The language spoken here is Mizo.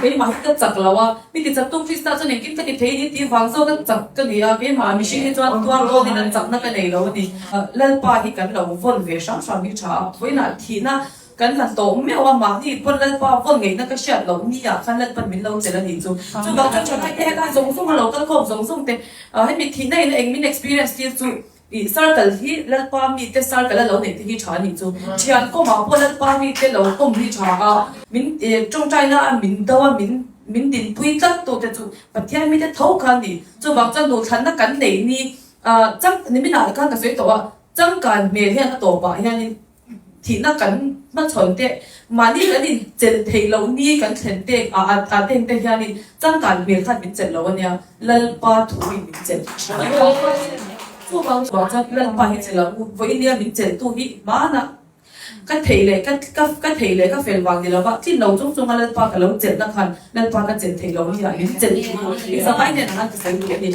keimah hi ka chak lo a, mi ti chaktu Krista chuan engkim ka ti thei ni tih vang zawk a chak ka ni a, keimah mihring hi chuan tuar dawnin an chakna ka nei lo a ni. Lalpa hi kan lo vawn ve hram hram hi tha a, vawiinah thihna kan han tawh meuh a, mahni pawn Lalpa vawn ngeihna ka hriat loh ni ah khan Lalpan min lo chelh a nih chu. Chuvang chuan tha te helai zawng zawng a lo kal khawm zawng zawng te, hemi thihna in a eng min experience tir chu Ih circle hi Lalpa mite circle a lo neih te hi tha anih chu. Thian kawmah pawh Lalpa mite lo kawm hi tha a, min tawngtaina a min do a, min min dinpui tlat tu te chu Pathian mite tho kha a ni. Chuvang chuan duhthlanna kan neih ni chang niminah khan ka sawi tawh a, changkan hmel hian a tawpah hianin Thihna kan hmachhawn te, mahni kan inchelh theih loh ni kan thlen tek a a teng te hianin changkan hmel khan min chelh lo a nia, Lalpa thu in min chelh. Chuvang chuan Lalpa hi chelh ang u, vawiin nia min chelhtu hi hmanah ka theih leh ka ka theih leh ka fel vang ni lova, tlin lo chung chunga Lalpa ka lo chelhna khan Lalpa ka chelh theih loh nia min chelh thu i zavai nen ang an ka sawi duh a ni.